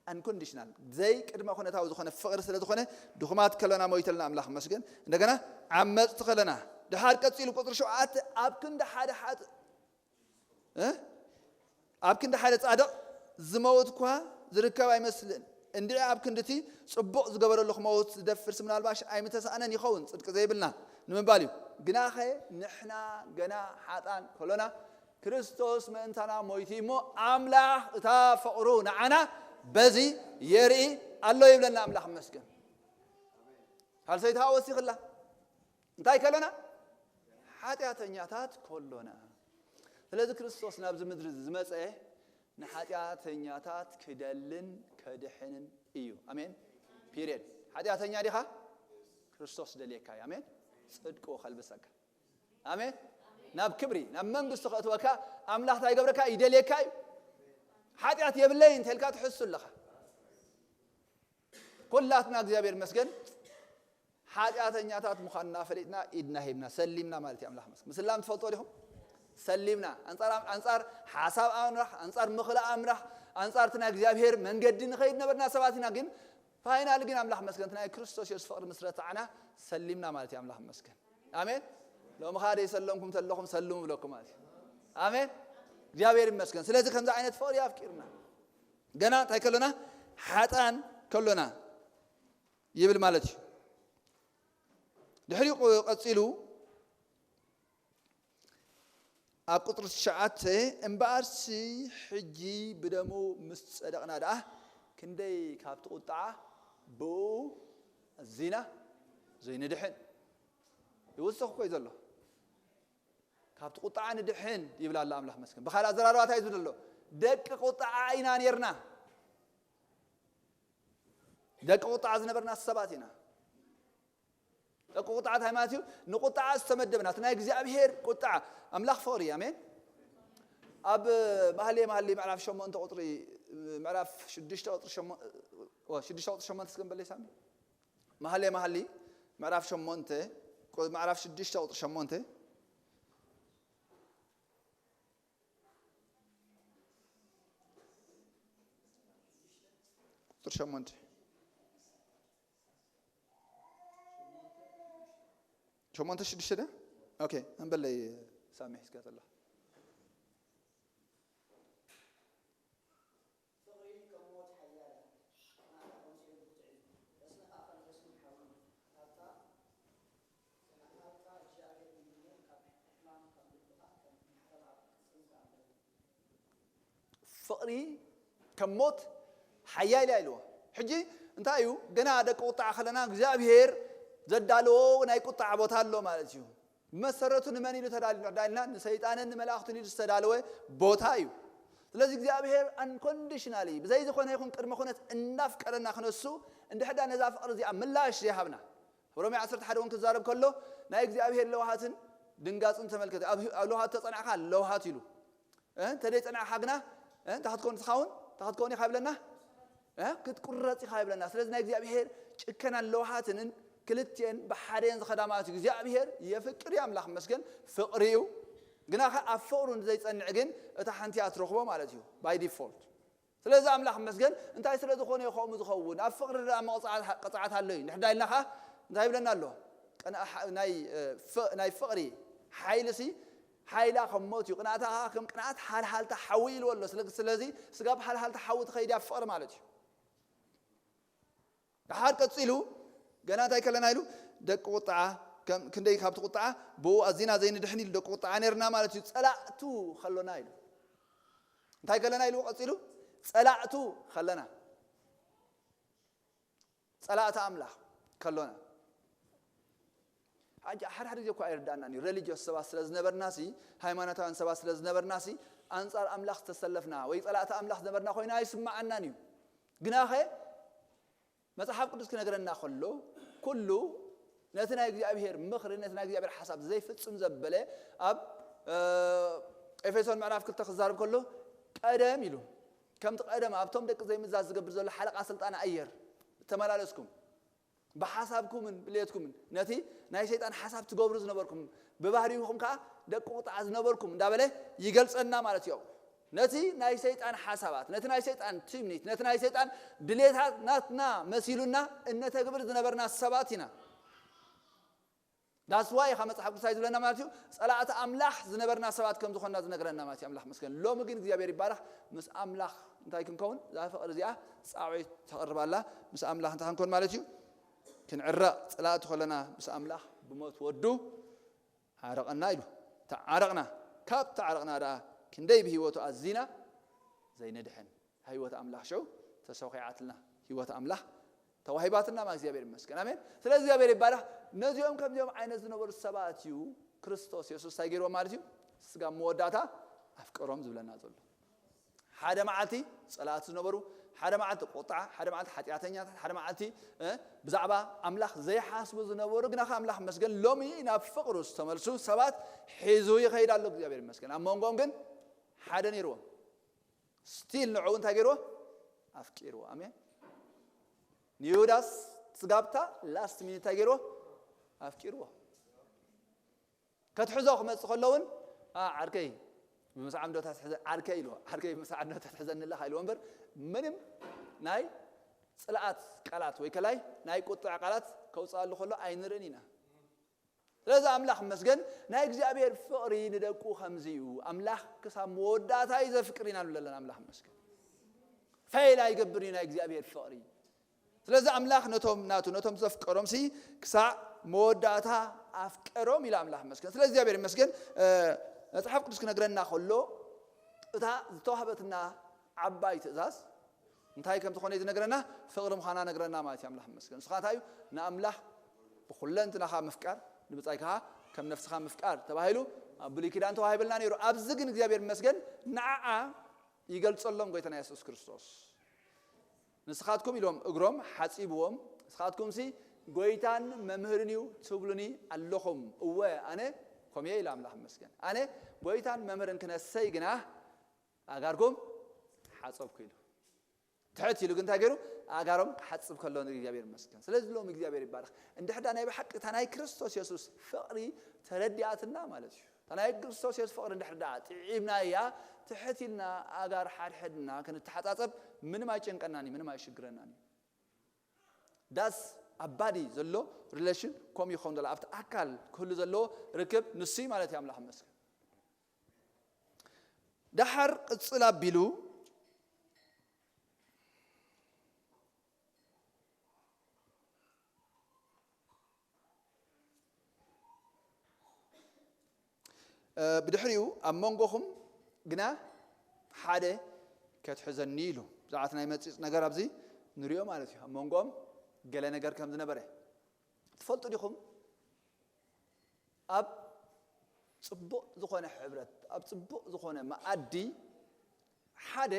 ኣንኮንዲሽናል ዘይቅድመ ኩነታዊ ዝኾነ ፍቕሪ ስለ ዝኾነ ድኹማት ከለና ሞይተልና ኣምላኽ መስገን። እንደገና ዓመፅቲ ከለና ድሓር ቀፂሉ ቁፅሪ ሸውዓተ ኣብ ክንዲ ሓደ ሓጥ እ? ኣብ ክንዲ ሓደ ጻድቕ ዝመውት እኳ ዝርከብ ኣይመስልን። እንድዒ ኣብ ክንዲ እቲ ጽቡቕ ዝገበረሉ ክመውት ዝደፍርስ ምናልባሽ ኣይምተሳእነን ይኸውን፣ ጽድቂ ዘይብልና ንምባል እዩ። ግናኸ ንሕና ገና ሓጣን ከሎና ክርስቶስ ምእንታና ሞይቱ እሞ ኣምላኽ እታ ፍቕሩ ንዓና በዚ የርኢ ኣሎ ይብለና። ኣምላኽ ይመስገን። ካልሰይታ ወሲኽላ እንታይ ከሎና? ሓጢኣተኛታት ከሎና። ስለዚ ክርስቶስ ናብዚ ምድሪ እዚ ዝመጸ ንሓጢኣተኛታት ክደልን ከድሕንን እዩ። ኣሜን። ፒሪየድ። ሓጢኣተኛ ዲኻ? ክርስቶስ ደልየካ እዩ። ኣሜን። ጽድቁ ከልብሰካ። ኣሜን። ናብ ክብሪ ናብ መንግስቱ ከእትወካ ኣምላኽ እንታይ ይገብረካ? ይደልየካ እዩ። ሓጢኣት የብለይ እንተልካ ትሕሱ ኣለኻ። ኩላትና እግዚኣብሔር ይመስገን ሓጢኣተኛታት ምዃንና ፈሊጥና ኢድና ሂብና ሰሊምና ማለት እዩ። ኣምላኽ መስገን። ምስላም ትፈልጦ ዲኹም? ሰሊምና። ኣንጻር ኣንጻር ሓሳብ ኣምራኽ፣ ኣንጻር ምኽላ ኣምራኽ፣ ኣንጻር እቲ ናይ እግዚኣብሔር መንገዲ ንኸይድ ነበርና ሰባት ኢና። ግን ፋይናል ግን ኣምላኽ መስገን እቲ ናይ ክርስቶስ የሱስ ፍቕሪ ምስ ረታዕና ሰሊምና ማለት እዩ። ኣምላኽ መስገን። ኣሜን። ሎሚ ኸኣ ደይሰለምኩም ተለኹም ሰልሙ ብለኩም ማለት እዩ። ኣሜን። እግዚኣብሔር ይመስገን። ስለዚ ከምዚ ዓይነት ፍቕሪ ኣፍቂርና ገና እንታይ ከሎና ሓጣን ከሎና ይብል ማለት እዩ። ድሕሪኡ ቀጺሉ ኣብ ቁጽሪ ትሽዓተ እምበኣርሲ ሕጂ ብደሙ ምስ ጸደቕና ደኣ ክንደይ ካብቲ ቁጥዓ ብኡ ኣዚና ዘይንድሕን ይውስኽ እኮ እዩ ዘሎ። ካብቲ ቁጥዓ ንድሕን ይብል ኣሎ ኣምላኽ መስገን። ብኻልእ ኣዘራርባ እንታይ እዩ ዝብል ዘሎ? ደቂ ቁጥዓ ኢና ኔርና። ደቂ ቁጥዓ ዝነበርና ሰባት ኢና። ደቂ ቁጥዓ እንታይ ማለት እዩ? ንቁጥዓ ዝተመደብና እቲ ናይ እግዚኣብሔር ቁጥዓ። ኣምላኽ ፍቕሪ እዩ። ኣሜን። ኣብ መሃልየ መሃልይ ምዕራፍ ሸሞንተ ቁጥሪ ምዕራፍ ሽዱሽተ ቁጥሪ ሸሞ- ኦ፣ ሽዱሽተ ቁጥሪ ሸሞንተ እስከ ንበለይ ሳሚ። መሃልየ መሃልይ ምዕራፍ ሸሞንተ ቁ- ምዕራፍ ሽዱሽተ ቁጥሪ ሸሞንተ ቁጥሪ ሸሞንተ ሸሞንተ ሽዱሽተ ደ ኦኬ። እንበለይ ሳሚ ሒዝካ ተላ። ፍቕሪ ከም ሞት ሓያል እዩ። ፍቕሪ ከም ሞት ሓያል እያ ኢልዎ። ሕጂ እንታይ እዩ? ገና ደቂ ቁጣዕ ከለና እግዚኣብሔር ዘዳለዎ ናይ ቁጣዕ ቦታ ኣሎ ማለት እዩ። መሰረቱ ንመን ኢሉ ተዳልዩ ንዕዳ ኢልና ንሰይጣንን ንመላእኽቱን ኢሉ ዝተዳለወ ቦታ እዩ። ስለዚ እግዚኣብሔር ኣንኮንዲሽናሊ ብዘይ ዝኾነ ይኹን ቅድመ ኩነት እናፍቀረና ክነሱ እንድሕዳ ነዛ ፍቕሪ እዚኣ ምላሽ ዘይሃብና ሮሜ ዓሰርተ ሓደ እውን ክዛረብ ከሎ ናይ እግዚኣብሔር ለውሃትን ድንጋፅን ተመልከተ። ኣብ ኣብ ለውሃት ተፀናዕካ ለውሃት ኢሉ እ፣ እንተ ደይ ጸናዕካ ግና እ፣ እንታይ ክትከውን ትኸውን እንታይ ክትከውን ኢኻ ይብለና እ፣ ክትቁረጽ ኢኻ ይብለና። ስለዚ ናይ እግዚኣብሔር ጭከናን ለውሃትንን ክልቲኤን ብሓደን ዝኸዳ ማለት እዩ። እግዚኣብሔር የፍቅር እዩ ኣምላኽ መስገን ፍቕሪ እዩ። ግና ኸ ኣብ ፍቕሩ ዘይጸንዕ ግን እታ ሓንቲ እያ ትረኽቦ ማለት እዩ ባይ ዲፎልት። ስለዚ ኣምላኽ መስገን እንታይ ስለ ዝኾነ እዩ ከምኡ ዝኸውን? ኣብ ፍቕሪ ደኣ መቕጻዕት ቅጽዓት ኣሎ እዩ። ንሕዳ ኢልና ኸዓ እንታይ ይብለና ኣሎ? ቅንኣ ሓ- ናይ እ፣ ፍ- ናይ ፍቕሪ ሓይልሲ ሓይላ ከም ሞት እዩ። ቅንኣታ ኸዓ ከም ቅንኣት ሃልሃልታ ሓዊ ኢልዎ ኣሎ። ስለ- ስለዚ ስጋብ ሃልሃልታ ሓዊ ትኸይድ እያ ፍቕሪ ማለት እዩ። ደሓር ቀጺሉ ገና እንታይ ከለና ኢሉ ደቂ ቁጥዓ ከም ክንደይ ካብቲ ቁጥዓ ብኡ ኣዚና ዘይንድሕን ኢሉ ደቂ ቁጥዓ ነርና ማለት እዩ። ጸላእቱ ከሎና ኢሉ እንታይ ከለና ኢሉ ቀጺሉ ጸላእቱ ከለና ጸላእቲ ኣምላኽ ከሎና ሓደ ሓደ ግዜ እኳ ኣይርዳእናን እዩ። ሬሊጅስ ሰባት ስለ ዝነበርና ሲ ሃይማኖታውያን ሰባት ስለ ዝነበርና ሲ ኣንጻር ኣምላኽ ዝተሰለፍና ወይ ጸላእቲ ኣምላኽ ዝነበርና ኮይና ኣይስማዓናን እዩ። ግናኸ መጽሓፍ ቅዱስ ክነግረና ከሎ ኩሉ ነቲ ናይ እግዚኣብሔር ምኽሪ ነቲ ናይ እግዚኣብሔር ሓሳብ ዘይፍጽም ዘበለ ኣብ ኤፌሶን ምዕራፍ ክልተ ክዛረብ ከሎ ቀደም ኢሉ ከምቲ ቀደም ኣብቶም ደቂ ዘይምዛዝ ዝገብር ዘሎ ሓለቓ ስልጣን ኣየር ተመላለስኩም ብሓሳብኩምን ብልየትኩምን ነቲ ናይ ሰይጣን ሓሳብ ትገብሩ ዝነበርኩም ብባህሪኹም ከዓ ደቂ ቁጣዓ ዝነበርኩም እንዳበለ ይገልጸና ማለት እዩ። ነቲ ናይ ሰይጣን ሓሳባት ነቲ ናይ ሰይጣን ትምኒት ነቲ ናይ ሰይጣን ድሌታት ናትና መሲሉና እነተግብር ዝነበርና ሰባት ኢና። ዳስዋይ ኢኻ መፅሓፍ ቅዱሳይ ዝብለና ማለት እዩ። ፀላእቲ ኣምላኽ ዝነበርና ሰባት ከም ዝኾንና ዝነግረና ማለት እዩ። ኣምላኽ መስገን ሎሚ ግን እግዚኣብሔር ይባረኽ ምስ ኣምላኽ እንታይ ክንከውን እዛ ፍቕሪ እዚኣ ፃውዒት ተቕርባላ ምስ ኣምላኽ እንታይ ክንከውን ማለት እዩ። ክንዕረቕ ፀላእቲ ከለና ምስ ኣምላኽ ብሞት ወዱ ዓረቐና ኢሉ ተዓረቕና። ካብ ተዓረቕና ደኣ ክንደይ ብህይወቱ ኣዚና ዘይንድሕን ህይወት ኣምላኽ ሽዑ ተሰኺዓትና ህይወት ኣምላኽ ተዋሂባትና ማ እግዚኣብሔር ይመስገን ኣሜን። ስለ እግዚኣብሔር ይባረኽ። ነዚኦም ከምዚኦም ዓይነት ዝነበሩ ሰባት እዩ ክርስቶስ የሱስ እንታይ ገይርዎም ማለት እዩ። ስጋ መወዳእታ ኣፍቀሮም ዝብለና ዘሎ ሓደ መዓልቲ ጸላእቲ ዝነበሩ ሓደ መዓልቲ ቁጣዓ ሓደ መዓልቲ ሓጢኣተኛታት ሓደ መዓልቲ እ፣ ብዛዕባ ኣምላኽ ዘይሓስቡ ዝነበሩ ግና ኣምላኽ መስገን ሎሚ ናብ ፍቕሩ ዝተመልሱ ሰባት ሒዙ ይኸይድ ኣሎ እግዚኣብሔር ይመስገን። ኣብ መንጎም ግን ሓደ ነይርዎም ስቲል ንዕኡ እንታይ ገይርዎ ኣፍቂርዎ ኣሜን። ንይሁዳስ ስጋብታ ላስት ሚኒት እንታይ ገይርዎ ኣፍቂርዎ። ከትሕዞ ክመፅእ ከሎ እውን "ኣ፣ ዓርከይ ብምስዓም ዶ ተትሕዘ ዓርከይ ኢልዎ ዓርከይ ብምስዓም ዶ ተትሕዘኒ ኣለኻ?" ኢልዎ እምበር ምንም ናይ ፅልኣት ቃላት ወይ ከላይ ናይ ቁጥዕ ቃላት ከውፅኣሉ ከሎ ኣይንርእን ኢና። ስለዚ ኣምላኽ መስገን ናይ እግዚኣብሔር ፍቕሪ ንደቁ ከምዚ እዩ። ኣምላኽ ክሳብ መወዳእታ እዩ ዘፍቅር ኢና ንብል ኣለና። ኣምላኽ መስገን ፈይል ኣይገብር እዩ ናይ እግዚኣብሔር ፍቕሪ። ስለዚ ኣምላኽ ነቶም ናቱ ነቶም ዘፍቀሮም ሲ ክሳዕ መወዳእታ ኣፍቀሮም ኢሉ ኣምላኽ መስገን። ስለዚ እግዚኣብሔር ይመስገን። መጽሓፍ ቅዱስ ክነግረና ከሎ እታ ዝተዋህበትና ዓባይ ትእዛዝ እንታይ ከም ዝኾነ ዝነግረና ፍቕሪ ምዃና ነግረና ማለት እዩ። ኣምላኽ ይመስገን። ንስኻ እንታይ እዩ ንኣምላኽ ብኩለንትናኻ ምፍቃር ንብጻይ ከዓ ከም ነፍስኻ ምፍቃር ተባሂሉ ኣብ ብሉይ ኪዳን ተዋሂበልና ነይሩ። ኣብዚ ግን እግዚኣብሔር ይመስገን ንዓዓ ይገልጸሎም ጎይታና የሱስ ክርስቶስ። ንስኻትኩም ኢሎም እግሮም ሓጺብዎም፣ ንስኻትኩም ሲ ጎይታን መምህርን እዩ ትብሉኒ ኣለኹም። እወ ኣነ ከምየ ኢሉ ኣምላኽ ይመስገን። ኣነ ጎይታን መምህርን ክነሰይ ግና ኣጋርኩም ሓጸብኩ ኢሉ። ትሕት ኢሉ ግን እንታይ ገይሩ ኣጋሮም ክሓጽብ ከሎ ንእግዚኣብሔር ይመስገን። ስለዚ ሎም እግዚኣብሔር ይባረኽ። እንድሕዳ ናይ ብሓቂ እታ ናይ ክርስቶስ የሱስ ፍቕሪ ተረዲኣትና ማለት እዩ። እታ ናይ ክርስቶስ የሱስ ፍቕሪ እንድሕር ደኣ ጥዒምናያ ትሕት ኢልና ኣጋር ሓድሕድና ክንተሓጻጸብ ምንም ኣይጨንቀናን እዩ፣ ምንም ኣይሽግረናን እዩ። ዳስ ኣብ ባዲ ዘሎ ሪሌሽን ከምኡ ይኸውን ዘሎ ኣብቲ ኣካል ክህሉ ዘለዎ ርክብ ንሱ እዩ ማለት እዩ። ኣምላኽ ይመስገን። ደሓር ቅጽል ኣቢሉ ብድሕሪኡ ኣብ መንጎኹም ግና ሓደ ከትሕዘኒ ኢሉ። ብዛዕባ እቲ ናይ መጺጽ ነገር ኣብዚ ንሪኦ ማለት እዩ። ኣብ መንጎኦም ገለ ነገር ከም ዝነበረ ትፈልጡ ዲኹም? ኣብ ጽቡቕ ዝኾነ ሕብረት፣ ኣብ ጽቡቕ ዝኾነ መኣዲ ሓደ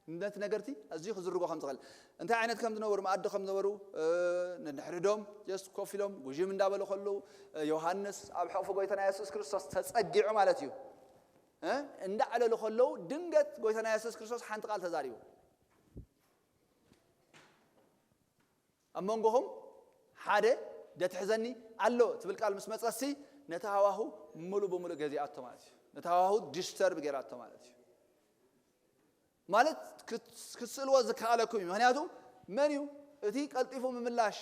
ነቲ ነገርቲ ኣዝዩ ክዝርጎ ከም ዝኽእል፣ እንታይ ዓይነት ከም ዝነበሩ፣ መኣዲ ከም ዝነበሩ፣ ነንሕድሕዶም ጀስት ኮፍ ኢሎም ጉዥም እንዳበሉ ከለዉ፣ ዮሃንስ ኣብ ሕቕፊ ጎይታና የሱስ ክርስቶስ ተጸጊዑ ማለት እዩ። እንዳዕለሉ ከለዉ ድንገት ጎይታና የሱስ ክርስቶስ ሓንቲ ቃል ተዛሪቡ። ኣብ መንጎኹም ሓደ ደትሕዘኒ ኣሎ ትብል ቃል ምስ መጸሲ፣ ነቲ ሃዋሁ ሙሉ ብሙሉ ገዚኣቶ ማለት እዩ። ነቲ ሃዋሁ ዲስተርብ ገይራቶ ማለት እዩ። ማለት ክት- ክትስእልዎ ዝከኣለኩም እዩ። ምክንያቱ መን እዩ እቲ ቀልጢፉ ምምላሽ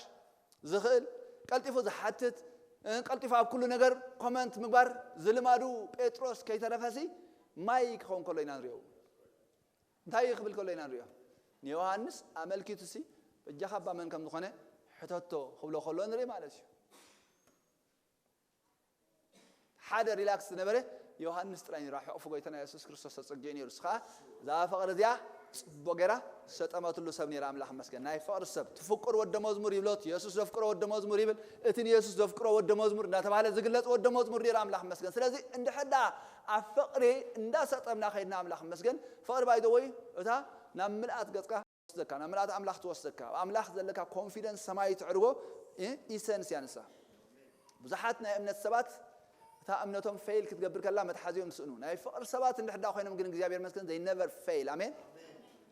ዝኽእል፣ ቀልጢፉ ዝሓትት፣ እ፣ ቀልጢፉ ኣብ ኩሉ ነገር ኮመንት ምግባር ዝልማዱ ጴጥሮስ ከይተረፈሲ ማይ ክኸውን ከሎ ኢና ንሪኦ። እንታይ እዩ ክብል ከሎ ኢና ንሪኦ? ንዮሃንስ ኣመልኪቱ ሲ በጃኻ ኣባ መን ከም ዝኾነ ሕተቶ ክብሎ ከሎ ንርኢ ማለት እዩ። ሓደ ሪላክስ ዝነበረ ዮሃንስ ጥራይ ነይሩ። ሕቕፉ ጎይታና የሱስ ክርስቶስ ተጸጊዑ ነይሩ። እሱ ኸዓ እዛ ፍቕሪ እዚኣ ጽቡቕ ገይራ ዝሰጠመትሉ ሰብ ነይሩ። ኣምላኽ መስገን። ናይ ፍቕሪ ሰብ፣ ትፍቁር ወደ መዝሙር ይብሎት፣ የሱስ ዘፍቅሮ ወደ መዝሙር ይብል። እቲ ንየሱስ ዘፍቅሮ ወደ መዝሙር እንዳተባህለ ዝግለጽ ወደ መዝሙር ነይሩ። ኣምላኽ መስገን። ስለዚ እንድሕር ደኣ ኣብ ፍቕሪ እንዳሰጠምና ከይድና፣ ኣምላኽ መስገን፣ ፍቕሪ ባይ ዘ ወይ እታ ናብ ምልኣት ገጽካ ትወስደካ፣ ናብ ምልኣት ኣምላኽ ትወስደካ። ኣብ ኣምላኽ ዘለካ ኮንፊደንስ ሰማይ ትዕርጎ። እ፣ ኢሰንስ እያ ንሳ። ብዙሓት ናይ እምነት ሰባት እታ እምነቶም ፌይል ክትገብር ከላ መትሓዚኦም ዝስእኑ። ናይ ፍቕሪ ሰባት እንድሕር ዳ ኮይኖም ግን እግዚኣብሔር መስገን they never fail። ኣሜን።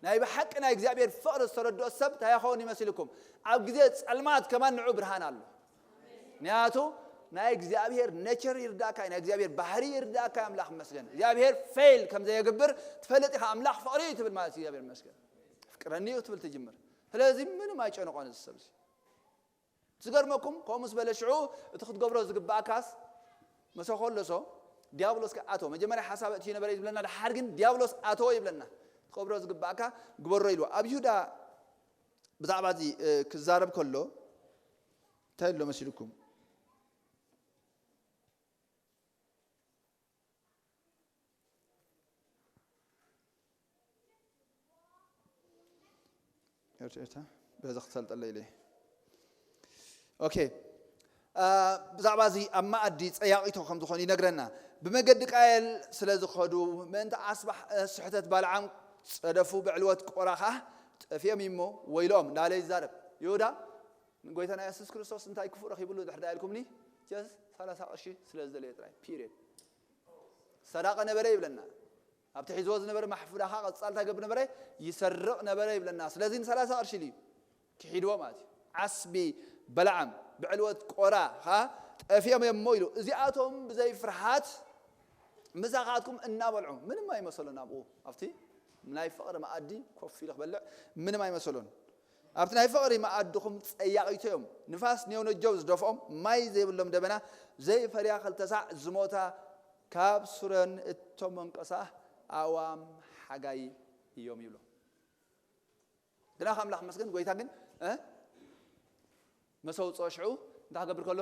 ናይ ብሓቂ ናይ እግዚኣብሔር ፍቕሪ ዝተረድኦ ሰብ እንታይ ይኸውን ይመስልኩም? ኣብ ግዜ ጸልማት ከማን ንዑ ብርሃን ኣሎ። ምክንያቱ ናይ እግዚኣብሔር ኔቸር ይርዳእካ እዩ፣ ናይ እግዚኣብሔር ባህሪ ይርዳእካ እዩ። ኣምላኽ መስገን። እግዚኣብሔር ፌይል ከም ዘየግብር ትፈልጥ ኢኻ። ኣምላኽ ፍቕሪ እዩ ትብል ማለት እዩ። እግዚኣብሔር መስገን። ፍቅረኒ እዩ ትብል ትጅምር። ስለዚ ምንም ኣይጨነቆን እዚ ሰብ እዚ። ዝገርመኩም ከምኡ ምስ በለ ሽዑ እቲ ክትገብሮ ዝግባእካስ መሰ ከሎ ሶ ዲያብሎስ ከ ኣቶ መጀመርያ ሓሳብ እቲ ነበረ ይብለና፣ ድሓር ግን ዲያብሎስ ኣቶ ይብለና። ትገብሮ ዝግባእካ ግበሮ ኢልዎ። ኣብ ይሁዳ ብዛዕባ እዚ፣ እ፣ ክዛረብ ከሎ እንታይ ኣሎ መሲልኩም? ኤርትራ፣ ኤርትራ፣ በዚ ክሰልጠለ ኢለ። ኦኬ። አ፣ ብዛዕባ እዚ ኣብ መኣዲ ጸያቒቶ ከም ዝኾኑ ይነግረና። ብመገዲ ቃየል ስለ ዝኸዱ፣ ምእንቲ ኣስባሕ፣ እ፣ ስሕተት ባልዓም ጸደፉ፣ ብዕልወት ቆራ ኸኣ ጠፊኦም እሞ ወይልኦም እንዳበለ ይዛረብ። ይሁዳ ንጎይታና የሱስ ክርስቶስ እንታይ ክፉእ ረኺብሉ ድሕር ዳ ኢልኩምኒ? ጀስ ሰላሳ ቅርሺ ስለ ዝደለየ ጥራይ። ፒሪየድ። ሰራቂ ነበረ ይብለና። ኣብቲ ሒዝዎ ዝነበረ ማሕፉዳ ኸኣ ቀጻል እንታይ ገብር ነበረ? ይሰርቕ ነበረ ይብለና። ስለዚ ንሰላሳ ቅርሺ ኢሉ እዩ ክሒድዎ ማለት እዩ። ዓስቢ በለዓም ብዕልወት ቆራ ኸኣ ጠፊኦም እዮም እሞ ኢሉ። እዚኣቶም ብዘይ ፍርሃት ምሳኻትኩም እናበልዑ ምንም ኣይመሰሎን። ኣብኡ ኣብቲ ናይ ፍቕሪ መኣዲ ኮፍ ኢሉ ክበልዕ ምንም ኣይመሰሎን። ኣብቲ ናይ ፍቕሪ መኣድኹም ጸያቒቶ እዮም። ንፋስ ኔውነጀው ዝደፍኦም፣ ማይ ዘይብሎም ደበና፣ ዘይፈርያ ክልተ ሳዕ ዝሞታ፣ ካብ ሱረን እተሞንቀሳ ኣእዋም ሓጋይ እዮም ይብሎ። ግና ኣምላኽ መስገን፣ ጎይታ ግን፣ እ፣ መሰውፅኦ ሽዑ እንታይ ክገብር ከሎ?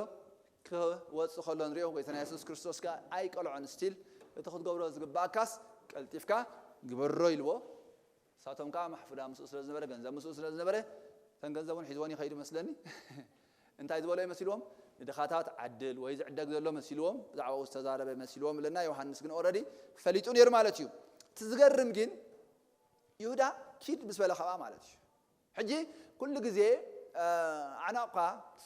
ክወፅእ ከሎ ንሪኦ። ጎይታና የሱስ ክርስቶስ ከኣ ኣይቀልዖን። ስቲል እቲ ክትገብሮ ዝግባእካስ ቀልጢፍካ ግበሮ ኢልዎ። ንሳቶም ከኣ ማሕፉዳ ምስኡ ስለ ዝነበረ፣ ገንዘብ ምስኡ ስለ ዝነበረ፣ እተን ገንዘብ እውን ሒዝወን ይኸይዱ መስለኒ። እንታይ ዝበሎ መሲልዎም? ንድኻታት ዓድል ወይ ዝዕደግ ዘሎ መሲልዎም፣ ብዛዕባኡ ዝተዛረበ መሲልዎም ኣለና። ዮሃንስ ግን ኦረዲ ፈሊጡ ነይሩ ማለት እዩ። እቲ ዝገርም ግን ይሁዳ ኪድ ምስ በለ ኸብኣ ማለት እዩ። ሕጂ ኩሉ ግዜ፣ እ፣ ኣዕናቕካ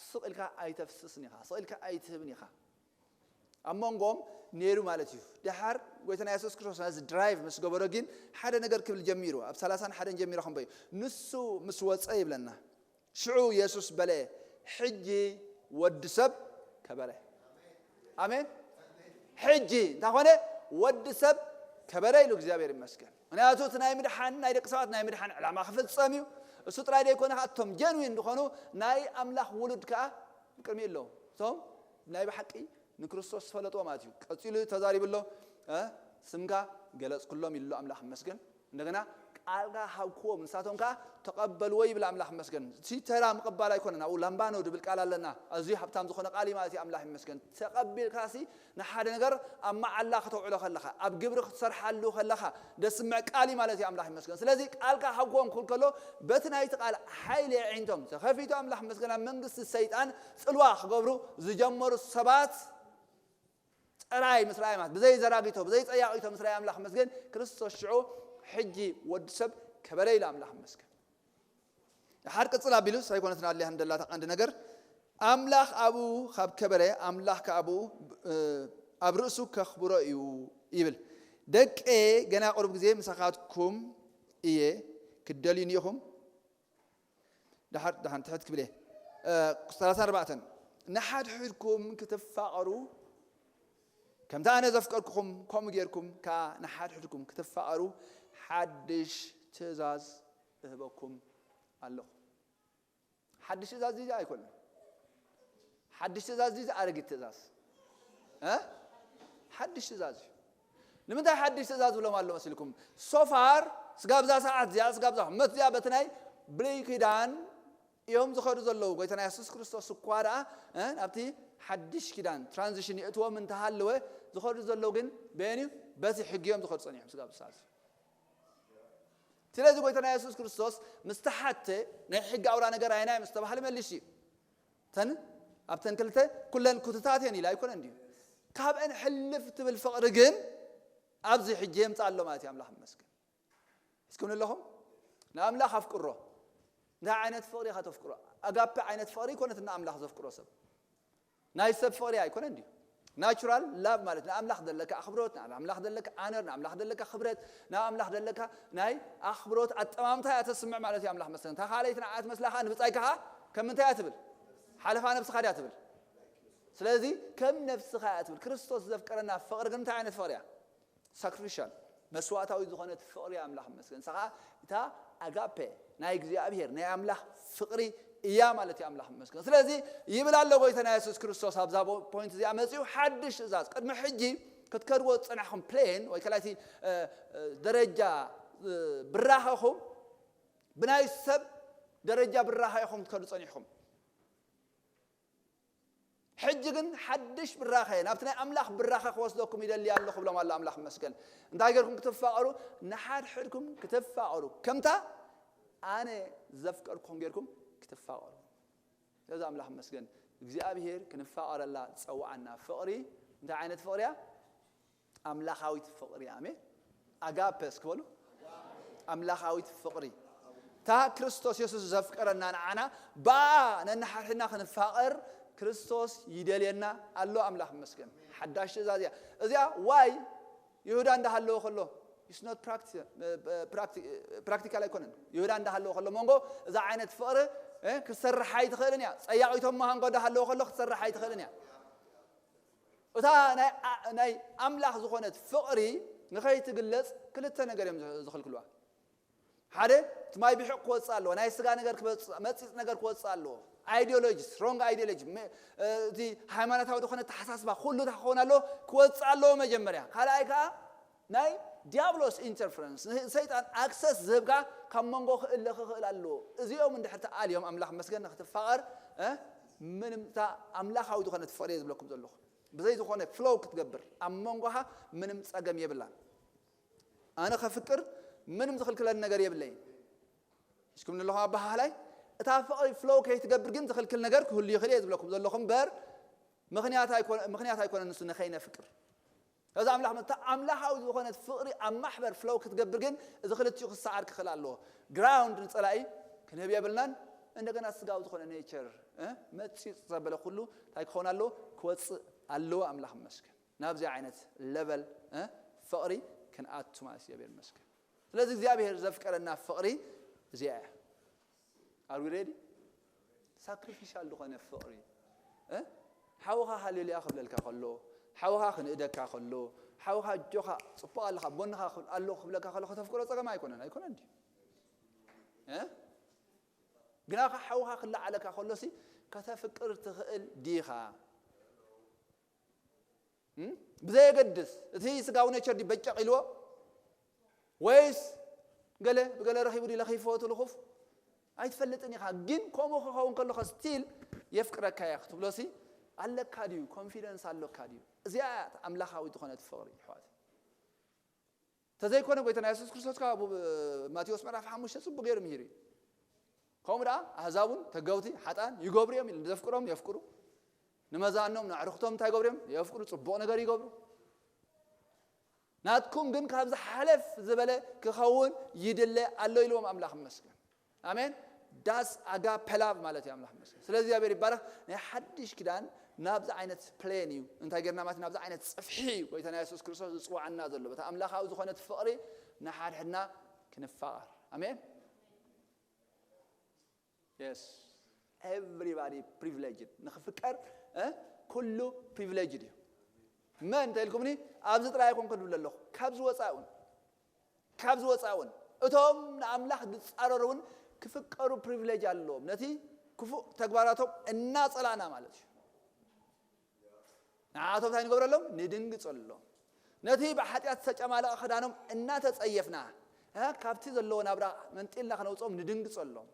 ስቕ ኢልካ ኣይተፍስስን ኢኻ፣ ስቕ ኢልካ ኣይትህብን ኢኻ። ኣብ መንጎም ነይሩ ማለት እዩ። ደሓር ጎይታና የሱስ ክርስቶስ ነዚ ድራይቭ ምስ ገበሮ ግን ሓደ ነገር ክብል ጀሚሩ። ኣብ ሰላሳን ሓደን ጀሚሩ ከንበዩ። ንሱ ምስ ወጸ ይብለና። ሽዑ የሱስ በለ፣ "ሕጂ ወዲ ሰብ ከበረ።" ኣሜን። ሕጂ እንታይ ኾነ? ወዲ ሰብ ከበረ ኢሉ፣ እግዚኣብሔር ይመስገን። ምክንያቱ እቲ ናይ ምድሓን፣ ናይ ደቂ ሰባት ናይ ምድሓን ዕላማ ክፍጸም እዩ። እሱ ጥራይ ዘይኮነ፣ እቶም ጀንዊን ዝኾኑ ናይ ኣምላኽ ውሉድ ከኣ ብቅድሚ ኣለዉ። እቶም ናይ ብሓቂ ንክርስቶስ ዝፈለጥዎ ማለት እዩ። ቀጺሉ ተዛሪቡ ኣሎ፣ እ፣ "ስምካ ገለጽኩሎም" ኢሉ ኣሎ፣ ኣምላኽ ይመስገን። እንደገና ቃልካ ሃብክዎም፣ ንሳቶም ከኣ ተቐበልዎ ይብል ኣምላኽ ይመስገን። እቲ ተራ ምቕባል ኣይኮነን፣ ኣብኡ ላምባኖ ዝብል ቃል ኣለና። ኣዝዩ ሃብታም ዝኾነ ቃል እዩ ማለት እዩ። ኣምላኽ ይመስገን። ተቐቢልካሲ ንሓደ ነገር ኣብ መዓላ ከተውዕሎ ከለኻ፣ ኣብ ግብሪ ክትሰርሓሉ ከለኻ ዘስምዕ ቃል እዩ ማለት እዩ። ኣምላኽ ይመስገን። ስለዚ ቃልካ ሃብክዎም ክብል ከሎ በቲ ናይቲ ቃል ሓይሊ ኣዒንቶም ተኸፊቱ ኣምላኽ ይመስገን ኣብ መንግስቲ ሰይጣን ጽልዋ ክገብሩ ዝጀመሩ ሰባት ጥራይ ምስ ረኣየ ማለት ብዘይ ዘራጊቶ ብዘይ ጸያቒቶ ምስ ረኣየ ኣምላኽ ይመስገን ክርስቶስ ሽዑ ሕጂ ወዲ ሰብ ከበረ ኢሉ ኣምላኽ ይመስገን። ሓር ቅጽል ኣቢሉስ ኣይኮነትን ኣድልያ እንደላታ ቀንዲ ነገር ኣምላኽ ኣብኡ ካብ ከበረ ኣምላኽ ከኣ ኣብኡ እ፣ ኣብ ርእሱ ከኽብሮ እዩ ይብል። ደቀ ገና ቁሩብ ግዜ ምሳኻትኩም እየ ክትደልዩኒ ኢኹም። ደሓር ደሓን ትሕት ክብል እየ። እ፣ ሰላሳ ኣርባዕተ ንሓድሕድኩም ክትፋቐሩ ከምቲ ኣነ ዘፍቀርኩኹም ከምኡ ጌርኩም ከኣ ንሓድሕድኩም ክትፋቐሩ ሓድሽ ትእዛዝ እህበኩም ኣለኹ። ሓድሽ ትእዛዝ እዚ ኣይኮነን። ሓድሽ ትእዛዝ እዚ ኣረጊት ትእዛዝ እ? ሓድሽ ትእዛዝ እዩ። ንምንታይ ሓድሽ ትእዛዝ ብሎም ኣሎ መሲልኩም? ሶፋር ስጋብዛ ሰዓት እዚኣ ስጋብዛ መት እዚኣ በቲ ናይ ብሉይ ኪዳን እዮም ዝኸዱ ዘለዉ። ጎይታና የሱስ ክርስቶስ እኳ ደኣ እ፣ ናብቲ ሓድሽ ኪዳን ትራንዚሽን የእትዎም እንተሃለወ ዝኸዱ ዘለዉ ግን በየን እዩ? በቲ ሕጊ እዮም ዝኸዱ ጸኒሖም ስጋብ ሰዓት ስለዚ ጎይታና የሱስ ክርስቶስ ምስ ተሓተ ናይ ሕጊ ኣውራ ነገር ኣይናይ ምስ ተባህለ መሊሽ እዩ። ተን ኣብተን ክልተ ኩለን ኩትታት እየን ኢላ ኣይኮነን ድዩ? ካብአን ሕልፍ ትብል ፍቕሪ ግን ኣብዚ ሕጂ የምፃ ኣሎ ማለት እዩ። ኣምላኽ ይመስገን። እስክም ኣለኹም ንኣምላኽ ኣፍቅሮ። እንታይ ዓይነት ፍቕሪ ኢኻ ተፍቅሮ? ኣጋፔ ዓይነት ፍቕሪ ይኮነት ንኣምላኽ ዘፍቅሮ ሰብ ናይ ሰብ ፍቕሪ ኣይኮነን ድዩ? ናቹራል ላቭ ማለት ንኣምላኽ ዘለካ ኣኽብሮት ንኣምላኽ ዘለካ ኣነር ንኣምላኽ ዘለካ ክብረት ናብ ኣምላኽ ዘለካ ናይ ኣኽብሮት ኣጠማምታ እያ ተስምዕ ማለት እዩ። ኣምላኽ መስለን እታ ካልኣይቲ ንዓት መስላኻ ንብጻይካ ኸዓ ከም ምንታይ እያ ትብል? ሓለፋ ነብስኻ ድያ ትብል? ስለዚ ከም ነብስኻ እያ ትብል። ክርስቶስ ዘፍቀረና ፍቕሪ ግን እንታይ ዓይነት ፍቕሪ እያ? ሳክሪፊሻል መስዋዕታዊ ዝኾነት ፍቕሪ ኣምላኽ መስገን ንሳ እታ ኣጋፔ ናይ እግዚኣብሔር ናይ ኣምላኽ ፍቕሪ እያ ማለት እዩ። ኣምላኽ መስገን ስለዚ ይብል ኣሎ ጎይታና የሱስ ክርስቶስ ኣብዛ ፖይንት እዚኣ መፅኡ ሓድሽ ትእዛዝ ቅድሚ ሕጂ ክትከድዎ ዝፀናሕኩም ፕሌን ወይ ከላይቲ ደረጃ ብራኸኹም ብናይ ሰብ ደረጃ ብራኸ ኢኹም ትከዱ ፀኒሕኩም። ሕጂ ግን ሓድሽ ብራኸ ናብቲ ናይ ኣምላኽ ብራኸ ክወስደኩም ይደሊ ኣለኹ ብሎም ኣሎ ኣምላኽ መስገን። እንታይ ገርኩም ክትፋቐሩ? ንሓድሕድኩም ክትፋቐሩ ከምታ ኣነ ዘፍቀርኩም ገርኩም ክትፋቐሩ። ስለዚ ኣምላኽ መስገን እግዚኣብሄር ክንፋቐረላ ዝፀውዓና ፍቕሪ እንታይ ዓይነት ፍቕሪ እያ? ኣምላኻዊት ፍቕሪ ኣሜን። ኣጋፐ እስክበሉ ኣምላኻዊት ፍቕሪ እታ ክርስቶስ የሱስ ዘፍቀረና ንዓና ብኣ ነንሓድሕድና ክንፋቐር ክርስቶስ ይደልየና ኣሎ። ኣምላኽ መስገን ሓዳሽ ትእዛዝ እያ እዚኣ ዋይ ይሁዳ እንዳሃለወ ከሎ ፕራክቲካል ኣይኮነን። ይሁዳ እንዳሃለወ ከሎ መንጎ እዛ ዓይነት ፍቕሪ ክሰርሕ ኣይትኽእልን እያ። ፀያቒቶም መሃንጎ እንዳሃለወ ከሎ ክትሰርሕ ኣይትኽእልን እያ። እታ ናይ ኣምላኽ ዝኾነት ፍቕሪ ንኸይትግለጽ ክልተ ነገር እዮም ዝኽልክልዋ። ሓደ እቲ ማይ ብሕቕ ክወፅእ ኣለዎ። ናይ ስጋ ነገር መፂፅ ነገር ክወፅእ ኣለዎ። ኣይዲዮሎጂ ሮንግ ኣይዲዮሎጂ እቲ ሃይማኖታዊ ዝኾነ ተሓሳስባ ኩሉ ክኸውን ኣለዎ ክወፅእ ኣለዎ መጀመርያ። ካልኣይ ከዓ ናይ ዲያብሎስ ኢንተርፈረንስ ንሰይጣን ኣክሰስ ዝህብካ ካብ መንጎ ክእለ ክኽእል ኣለዎ። እዚኦም እንድሕር ተኣልዮም ኣምላኽ መስገን ንክትፋቐር ምንም ኣምላኻዊ ዝኾነ ትፍቕር እየ ዝብለኩም ዘለኹ። ብዘይ ዝኾነ ፍሎው ክትገብር ኣብ መንጎኻ ምንም ጸገም የብላን። ኣነ ከፍቅር ምንም ዝኽልክለኒ ነገር የብለይን። እስኩም ንለኹም ኣባሃህላይ እታ ፍቕሪ ፍሎው ከይትገብር ግን ዝኽልክል ነገር ክህሉ ይኽእል እየ ዝብለኩም ዘለኹ እምበር ምኽንያት ኣይኮነ- ምኽንያት ኣይኮነ ንሱ ንኸይነፍቅር። እዚ ኣምላኽ እታ ኣምላኻዊ ዝኾነት ፍቕሪ ኣብ ማሕበር ፍሎው ክትገብር ግን እዚ ክልቲኡ ክሰዓር ክኽእል ኣለዎ። ግራውንድ ንጸላኢ ክንህብ የብልናን። እንደገና ስጋዊ ዝኾነ ኔቸር መፂፅ ዘበለ ኩሉ እንታይ ክኸውን ኣለዎ ክወፅእ ኣለዎ። ኣምላኽ መስገን ናብዚ ዓይነት ለቨል ፍቕሪ ክንኣቱ ማለት እግዚኣብሔር መስገን። ስለዚ እግዚኣብሔር ዘፍቀረና ፍቕሪ እዚኣ እያ። ኣር ዊ ሬዲ? ሳክሪፊሻል ዝኾነ ፍቕሪ ሓውኻ ሃሌሉያ ክብለልካ ከሎ ሓውኻ ክንእደካ ከሎ ሓውኻ ኣጆኻ ፅቡቕ ኣለኻ ጎንኻ ኣሎ ክብለካ ከሎ ከተፍቅሮ ፀገም ኣይኮነን። ኣይኮነን ድዩ? ግና ሓውኻ ክለዓለካ ከሎሲ ከተፍቅር ትኽእል ዲኻ? ብዘየገድስ እቲ ስጋዊ ኔቸር ዲ በጨቕ ኢልዎ ወይስ ገለ ብገለ ረኺቡ ድለ ከይፈወቱ ልኹፍ ኣይትፈልጥን ኢኻ። ግን ከምኡ ክኸውን ከለኻ ስቲል የፍቅረካ እየ ክትብሎሲ ኣለካ ድዩ? ኮንፊደንስ ኣለካ ድዩ? እዚኣ እያ ኣምላኻዊት ዝኾነት ፍቕሪ ይሕዋት። ተዘይኮነ ጎይታና የሱስ ክርስቶስ ካብ ኣብ ማቴዎስ ምዕራፍ ሓሙሽተ ጽቡቅ ገይሩ ምሂሩ እዩ። ከምኡ ደኣ ኣህዛብ እውን ተገውቲ ሓጣን ይገብሩ እዮም ኢሉ። ንዘፍቅሮም የፍቅሩ፣ ንመዛኖም ንኣዕርኽቶም እንታይ ይገብሩ እዮም? የፍቅሩ፣ ጽቡቕ ነገር ይገብሩ። ናትኩም ግን ካብዚ ሓለፍ ዝበለ ክኸውን ይድለ ኣሎ ኢልዎም ኣምላኽ ይመስገን። ኣሜን። ዳስ ኣጋፔ ላቭ ማለት እዩ ኣምላኽ ይመስገን። ስለዚ እግዚኣብሔር ይባረኽ። ናይ ሓድሽ ኪዳን ናብዚ ዓይነት ፕሌን እዩ እንታይ ጌርና ማለት ናብዚ ዓይነት ጽፍሒ እዩ ጎይታና የሱስ ክርስቶስ ዝጽዋዓና ዘሎ በታ ኣምላኻዊ ዝኾነት ፍቕሪ ንሓድሕድና ክንፋቐር። ኣሜን። Yes, everybody privileged ንኽፍቀር እ? ኩሉ ፕሪቪሌጅድ እዩ። መን እንተ ኢልኩምኒ ኣብዚ ጥራይ ኣይኮንኩ ድብል ኣለኹ፣ ካብ ዝወፃእ እውን ካብ ዝወፃእ እውን እቶም ንኣምላኽ ዝፃረሩ እውን ክፍቀሩ ፕሪቪሌጅ ኣለዎም። ነቲ ክፉእ ተግባራቶም እናፀላእና ማለት እዩ። ንዓቶም እንታይ ንገብረሎም? ንድንግፀሎም። ነቲ ብሓጢኣት ዝተጨማለቐ ክዳኖም እናተፀየፍና እ? ካብቲ ዘለዎ ናብራ መንጢልና ክነውፅኦም ንድንግፀሎም።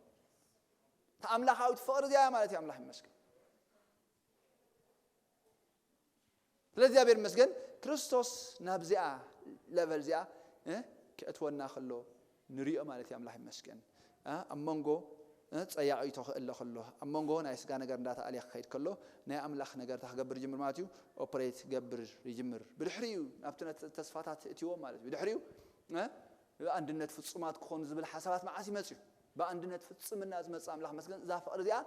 ተኣምላኻዊት ፍቕሪ እዚኣ ማለት እዩ። ኣምላኽ ይመስገን። ስለ እግዚኣብሔር ይመስገን ክርስቶስ ናብዚኣ ለቨል እዚኣ እ? ክእትወና ከሎ ንሪኦ ማለት እዩ። ኣምላኽ ይመስገን እ? ኣብ መንጎ እ? ጸያቒቶ ክእለ ከሎ ኣብ መንጎ ናይ ስጋ ነገር እንዳተኣልየ ክኸይድ ከሎ ናይ ኣምላኽ ነገር እንታይ ክገብር ይጅምር ማለት እዩ። ኦፕሬት ገብር ይጅምር። ብድሕሪኡ ናብቲ ነት- ተስፋታት እትዎ ማለት እዩ። ብድሕሪኡ እ? ብኣንድነት ፍጹማት ክኾኑ ዝብል ሓሳባት መዓስ ይመጽእ እዩ? ብኣንድነት ፍጽምና ዝመጽእ ኣምላኽ መስገን እዛ ፍቕሪ እዚኣ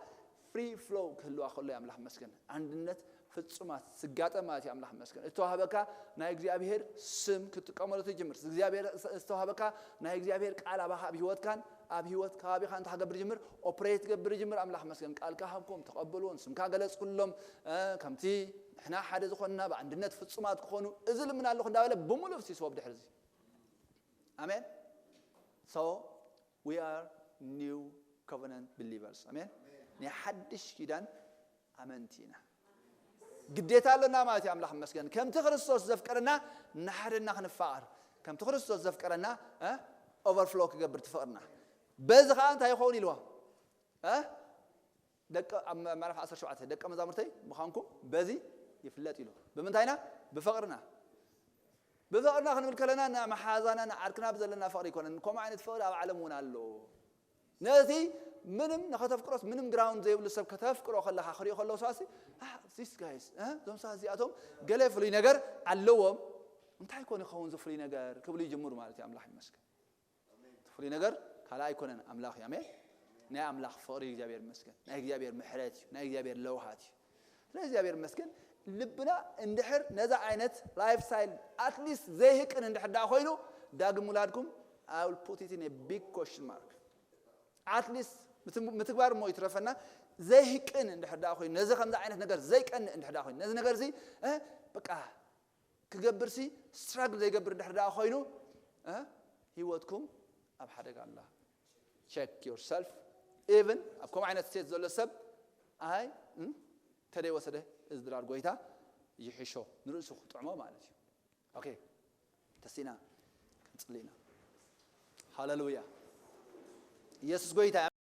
ፍሪ ፍሎው ክህልዋ ከሎ እዩ ኣምላኽ መስገን። ኣንድነት ፍጹማት ዝጋጠም ማለት እዩ ኣምላኽ መስገን። እተዋህበካ ናይ እግዚኣብሔር ስም ክትጥቀመሉ ትጅምር። እግዚኣብሔር እተዋህበካ ናይ እግዚኣብሔር ቃል ኣባኻ ኣብ ህይወትካን ኣብ ህይወት ከባቢኻ እንታይ ክገብር ይጅምር? ኦፕሬት ክገብር ይጅምር ኣምላኽ መስገን። ቃልካ ሃብኩም ተቐበልዎም፣ ስምካ ገለጽኩሎም። እ፣ ከምቲ ንሕና ሓደ ዝኾንና ብኣንድነት ፍጹማት ክኾኑ እዚ ልምና ኣለኹ እንዳበለ ብምሉእ ፍሲስዎ ብድሕሪ እዚ። ኣሜን። So we are new covenant believers. ኣሜን። ናይ ሓድሽ ኪዳን ኣመንቲ ኢና። ግዴታ ኣሎና ማለት እዩ። ኣምላኽ ይመስገን። ከምቲ ክርስቶስ ዘፍቀረና ንሓደና ክንፋቐር። ከምቲ ክርስቶስ ዘፍቀረና እ? ኦቨርፍሎ ክገብር ትፍቕርና። በዚ ከዓ እንታይ ይኸውን ኢልዋ? እ? ደቀ ኣብ ምዕራፍ ዓሰርተ ሸውዓተ ደቀ መዛሙርተይ ምዃንኩም በዚ ይፍለጥ ኢሉ። ብምንታይና? ብፍቕርና። ብፍቕርና ክንብል ከለና ንመሓዛና ንዓርክና ብዘለና ፍቕሪ ኣይኮነን። ከምኡ ዓይነት ፍቕሪ ኣብ ዓለም እውን ኣሎ። ነቲ ምንም ንኸተፍቅሮስ ምንም ግራውንድ ዘይብሉ ሰብ ከተፍቅሮ ከለኻ ክሪኦ ከለዉ ሰባሲ ዚስ ጋይስ እዞም ሰባት እዚኣቶም ገለ ፍሉይ ነገር ኣለዎም። እንታይ ኮን ይኸውን ዝፍሉይ ነገር ክብሉ ይጅምሩ ማለት እዩ። ኣምላኽ ይመስገን። እቲ ፍሉይ ነገር ካልእ ኣይኮነን፣ ኣምላኽ እዩ። ኣሜን። ናይ ኣምላኽ ፍቕሪ እግዚኣብሔር ይመስገን። ናይ እግዚኣብሔር ምሕረት እዩ። ናይ እግዚኣብሔር ለውሃት እዩ። ስለዚ እግዚኣብሔር ይመስገን። ልብና እንድሕር ነዛ ዓይነት ላይፍ ስታይል ኣትሊስት ዘይህቅን እንድሕር ደኣ ኮይኑ ዳግም ውላድኩም I will put it in a big question mark. ኣትሊስት ምትግባር እሞ ይትረፈና፣ ዘይህቅን እንድሕር ደኣ ኮይኑ ነዚ ከምዚ ዓይነት ነገር ዘይቀንእ እንድሕር ደኣ ኮይኑ ነዚ ነገር እዚ እ፣ በቃ ክገብር ሲ ስትራግል ዘይገብር ድሕር ደኣ ኮይኑ እ፣ ህይወትኩም ኣብ ሓደጋ ኣላ። ቸክ ዮርሰልፍ። ኢቭን ኣብ ከምኡ ዓይነት ስቴት ዘሎ ሰብ ኣይ እም፣ ተደይ ወሰደ እዚ ድራር ጎይታ ይሕሾ ንርእሱ ክጥዕሞ ማለት እዩ። ኦኬ፣ ተሲና ክንጽሊ ኢና። ሃሌሉያ። ኢየሱስ ጎይታ።